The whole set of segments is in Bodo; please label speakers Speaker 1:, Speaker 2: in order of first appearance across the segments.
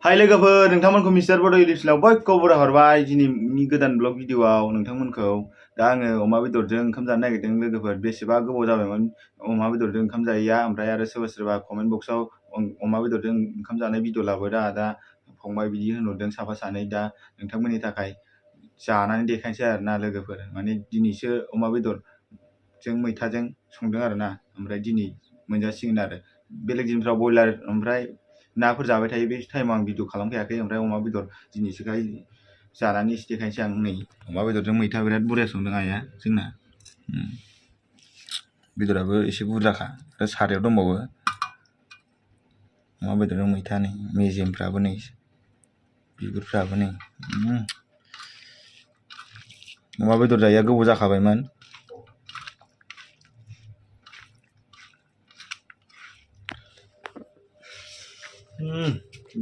Speaker 1: हाय लोगोफोर नोंथांमोनखौ मिस्टार बड' इउटुब चेनेलाव बयखौबो बराय हरबाय दिनैनि गोदान ब्लग भिडिअआव नोंथांमोनखौ दा आङो अमा बेदरजों ओंखाम जानो नागिरदों लोगोफोर बेसेबा गोबाव जाबायमोन अमा बेदरजों ओंखाम जायैया ओमफ्राय आरो सोरबा कमेन्ट बक्सआव अमा बेदरजों ओंखाम जानाय भिडिअ लाबोदा दा फंबाय बिदि होनहरदों साफा सानै दा नोंथांमोननि थाखाय जानानै देखायनोसै आरोना लोगोफोर माने दिनैसो अमा बेदरजों मैथाजों संदों आरोना ओमफ्राय दिनै मोनजासिगोन आरो बेलेग दिनफ्राव बयलार ओमफ्राय नाफोर जाबाय थायो बे टाइमाव आं भिडिअ खालामखायाखै ओमफ्राय अमा बेदर दिनैसोखाय जानानै एसे देखायनोसै आं नै अमा बेदरजों मैथा बिराद बुरजा संदों आइया जोंना बेदराबो एसे बुरजाखा आरो सारायाव दंबावो अमा बेदरजों मैथा नै मेजेमफ्राबो नै बिगुरफ्राबो नै अमा बेदर जायैया गोबाव जाखाबायमोन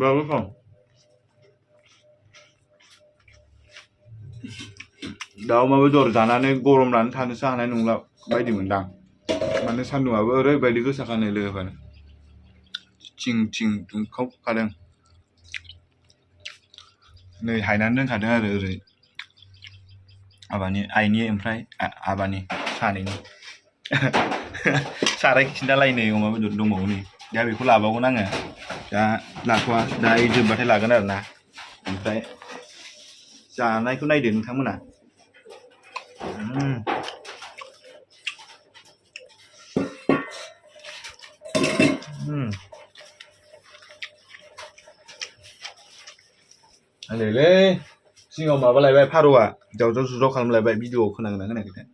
Speaker 1: बाबो खम दा अमा बेदर जानानै गरमनानै थानोसो हानाय नंला बायदि मोनदां माने सान्दुंआबो ओरैबायदि गोसाखा नै लोगोफोर थिं दुंखावखादों नै हायनानै दोनखादों आरो ओरै आबानि आइनि ओमफ्राय आबानि सानैनि साराय खिन्थालाय नै अमा बेदर दंबावो नै दा बेखौ लाबावगोन आङो दा लाथ'वा दा जोबबाथाय लागोन आरोना ओमफ्राय जानायखौ नायदो नोंथांमोना आंलै सिङाव माबा लायबाय फारौआ जावजाव जुजाव खालामलायबाय भिडिअआव खोनागोना खोनायाखैथाय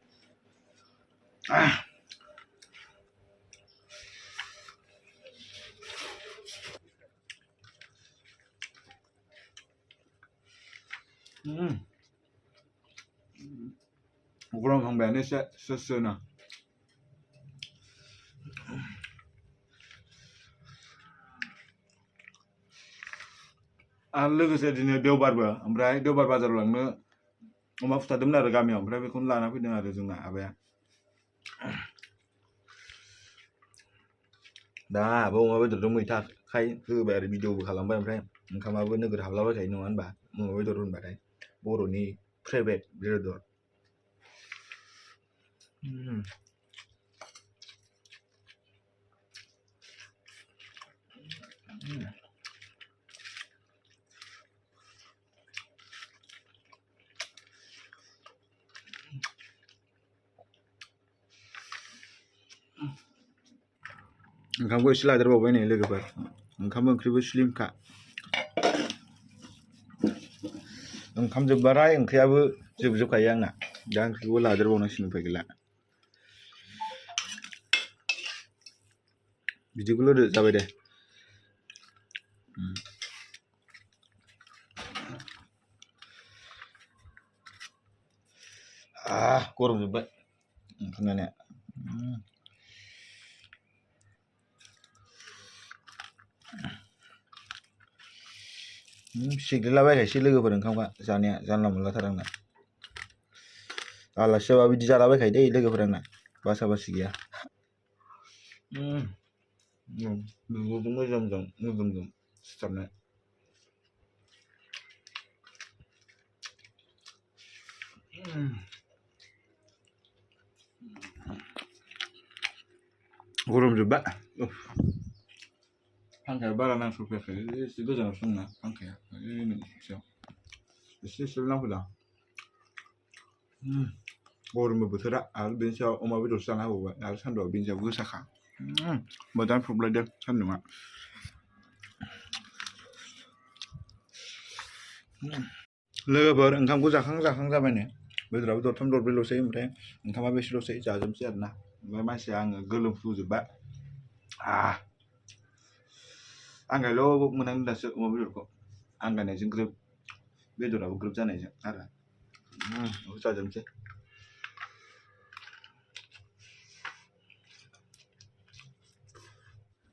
Speaker 1: गरम हांबायानो एसे स्रोनो आरो लोगोसे दिनै देवबारबो ओमफ्राय देवबार बाजाराव लांनो अमा फुथारदोंमोन आरो गामियाव ओमफ्राय बेखौनो लाना फैदों आरो जोंना आबाया दा आहाबो अमा बेदरजों मैथाखाय होबाय आरो भिडिअबो खालामबाय ओमफ्राय ओंखामाबो नोगोर हाबलाबायखायो नङा होनबा अमा बेदर होनबाथाय बर'नि फेभरेट बेदर ओंखामखौ एसे लादेरबावबाय नै लोगोफोर ओंखाम ओंख्रिबो स्लिमखा ओंखाम जोबबाथाय ओंख्रियाबो जोबजोबखायो आंना दा ओंख्रिखौबो लादेरबावनांसिगोन उफाय गैला बिदिखौल' जाबाय दे गरम जोब्बाय ओंखाम जानाया सिग्लिलाबायखायसै लोगोफोर ओंखामखा जानाया जानला मोनलाथार आंना आलासि जाबा बिदि जालाबायखायो दै लोगोफोर आंना बासा बासि गैया बिगुरजों मोजांजों मोदोमजों सिथाबनाय गरम जोब्बाय फांखाया बारा नांसफैयाखै एसे गोजानावसो दंना फांखाया नोंसेयाव एसे नांफैदों गरमबो बोथोरा आरो बेनि सायाव अमा बेदरसो जाना होबावबाय आरो सान्दुंआ बेनि सायाव गोसाखा मोजां प्रब्लेमदों सान्दुंआ लोगोफोर ओंखामखौ जाखां जाबाय नै बेदराबो दरथाम दरब्रैल'सै ओमफ्राय ओंखामा बेसेल'सै जाजोबसै आरोना ओमफ्राय मानसिया आङो गोलोमफ्रुजोब्बाय आंगायल' मोनहांदों दासो अमा बेदरखौ आंगायनायजों ग्रोब बेदराबो ग्रोब जानायजों आरो जाजोबसै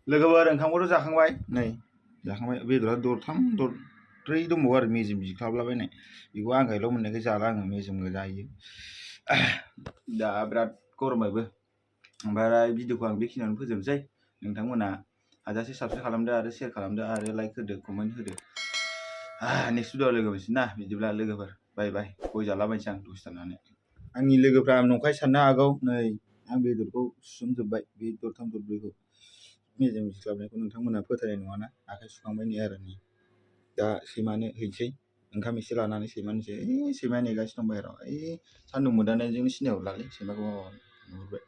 Speaker 1: लोगोफोर ओंखामखौथ' जाखांबाय नै जाखांबाय बेदरा दरथाम दरब्रै दंबावो आरो मेजेम जिख्लाबलाबायनाय बेखौ आंगायल' मोननायखाय जाला आङो मेजेम जायो दा बिराद गरमबायबो ओमफ्राय भिडिअखौ आं बेखिनियावनो फोजोबनोसै नोंथांमोना हाजासे साबस्क्राइब खालामदो आरो शेयार खालामदो आरो लाइक होदो कमेन्ट होदो। नेक्स्ट भिडिअ'आव लोगो मोनसिगोन ना बिदिब्ला लोगोफोर बाय बाय। गय जालाबायनोसै आं दसे थानानै। आंनि लोगोफ्रा नंखाय साननो हागौ नै आं बेदरखौ सुसोमजोब्बाय बे दरथाम दरब्रैखौ मेजेम जिस्लाबनायखौ नोंथांमोनहा फोथायनाय नङाना आखाइ सुखांबाय नै आरो नै दा सैमानो हैसै ओंखाम एसे लानानै सैमानोसै सैमाया नेगासिनो दं बाहेरायाव सान्दुं मोदाननायजोंनो सिनायहरलालै सैमाखौ नुहुरबाय।